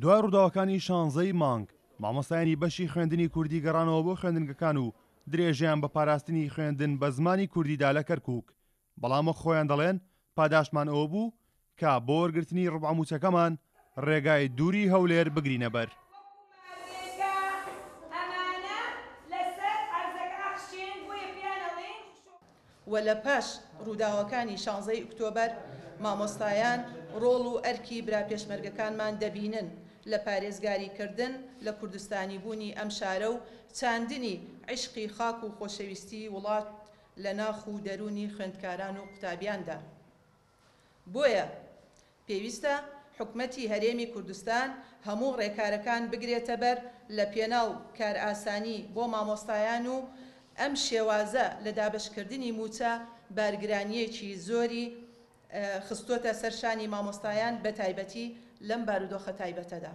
دوای ڕووداوەکانی شانزەی مانگ، مامۆستایانی بەشی خوێندنی کوردی گەڕانەوە بۆ خوێندنگەکان و درێژەیان بە پاراستنی خوێندن بە زمانی کوردی دا لە کەرکووک، بەڵام وەک خۆیان دەڵێن پاداشتمان ئەوە بوو کە بۆ وەرگرتنی ڕوبعە مووچەکەمان ڕێگای دووری هەولێر بگرینە بەر. و لە پاش ڕووداوەکانی شانزەی ئوکتۆبەر مامۆستایان ڕۆڵ و ئەرکی برا پێشمەرگەکانمان دەبینن لە پارێزگاری کردن لە کوردستانی بوونی ئەم شارە و چاندنی عیشقی خاک و خۆشەویستی وڵات لە ناخ و دەروونی خوێندکاران و قوتابیاندا. بۆیە پێویستە حکومەتی هەرێمی کوردستان هەموو ڕێکارەکان بگرێتەبەر لە پێناو کارئاسانی بۆ مامۆستایان و ئەم شێوازە لە دابەشکردنی مووچە بارگرانییەکی زۆری خستۆتە سەر شانی مامۆستایان بەتایبەتی لەم بارودۆخە تایبەتەدا.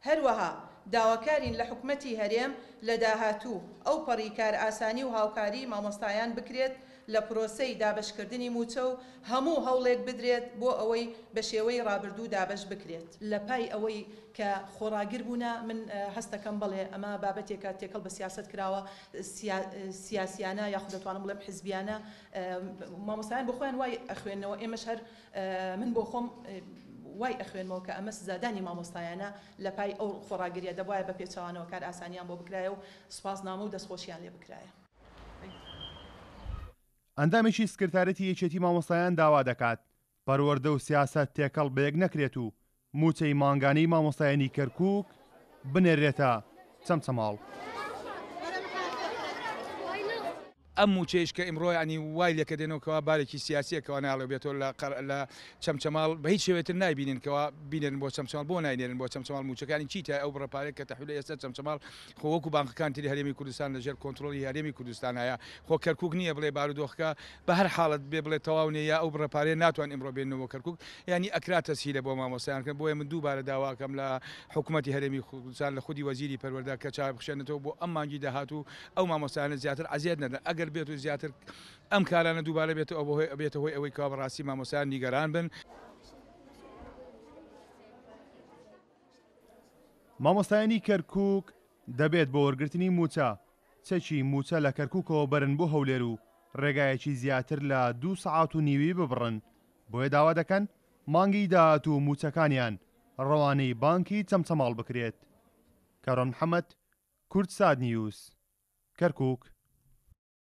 هەروەها داواکارین لە حکومەتی هەرێم لە داهاتوو ئەوپەڕی کارئاسانی و هاوکاری مامۆستایان بکرێت لە پرۆسەی دابەشکردنی مووچە و هەموو هەوڵێک بدرێت بۆ ئەوەی بە شێوەی ڕابردوو دابەش بکرێت. لە پای ئەوەی کە خۆڕاگر بوونە من هەست دەکەم بەڵێ ئەمە بابەتێکە تێکەڵ بە سیاسەت کراوە سیاسیانە یاخود دەتوانم بڵێم حزبیانە مامۆستایان بۆ خۆیان وای ئەخوێننەوە ئێمەش هەر من بۆ خۆم وای ئەخوێنمەوە کە ئەمە سزادانی مامۆستایانە لە پای ئەو خۆڕاگریە دەبوایە بە پێچەوانەوە کارئاسانیان بۆ بکرایە و سوپاسنامە و دەستخۆشیان لێ بکرایە. ئەندامێکی سکرتارێتی یەکێتی مامۆستایان داوا دەکات پەروەردە و سیاسەت تێکەڵ بەیەک نەکرێت و مووچەی مانگانەی مامۆستایانی کەرکووک بنێررێتە چەمچەماڵ. ئەم مووچەیش کە ئیمڕۆ یانی وای لێکە دێنەوە کەوا بارێکی سیاسیە کەوا نایەڵێ بێتەوە لە قەر لە چەمچەماڵ بە هیچ شێوەیە تر نایبینن کەوا بینێرن بۆ چەمچەماڵ بۆ ناینێرن بۆ چەمچەماڵ مووچەکانی چی تای ئەو بڕە پارەیە کە تەحویلە ئێستا چەمچەماڵ خۆ وەکو بانقەکان تری هەرێمی کوردستان لە ژێر کۆنتڕۆڵی هەرێمی کوردستانایە خۆ کەرکوک نییە بڵێ بارودۆخەکە بە هەر حاڵەت بێ بڵێ تەواو نییە یا ئەو بڕە پارەیە ناتوان ئیمڕۆ بێننەوە بۆ کەرکوک یانی ئەکرا تەسهیلە بۆ مامۆستایان کەن بۆیە من دووبارە داواکەم لە حکومەتی هەرێمی کوردستان لە خودی وەزیری پەروەردە کە چاوی بخشێنێتەوە بۆ ئەم مانگی داهاتوو ئەو مامۆستایانە زیاتر عەزیەت نەدەن ئەگەر بێت و زیاتر ئەم کارانە دووبارە بێتەوە بەهۆی ئەبێتە هۆی ئەوەی کەوا بەڕاستی مامۆستایان نیگەران بن. مامۆستایانی کەرکوک دەبێت بۆ وەرگرتنی مووچە چەکی مووچە لە کەرکوکەوە بەرن بۆ هەولێر و ڕێگایەکی زیاتر لە دوو سەعات و نیوی ببڕن، بۆیە داوا دەکەن مانگی داهاتوو مووچەکانیان ڕەوانەی بانکی چەمچەماڵ بکرێت. کاروان محەمەد، کوردسات نیوز، کەرکوک.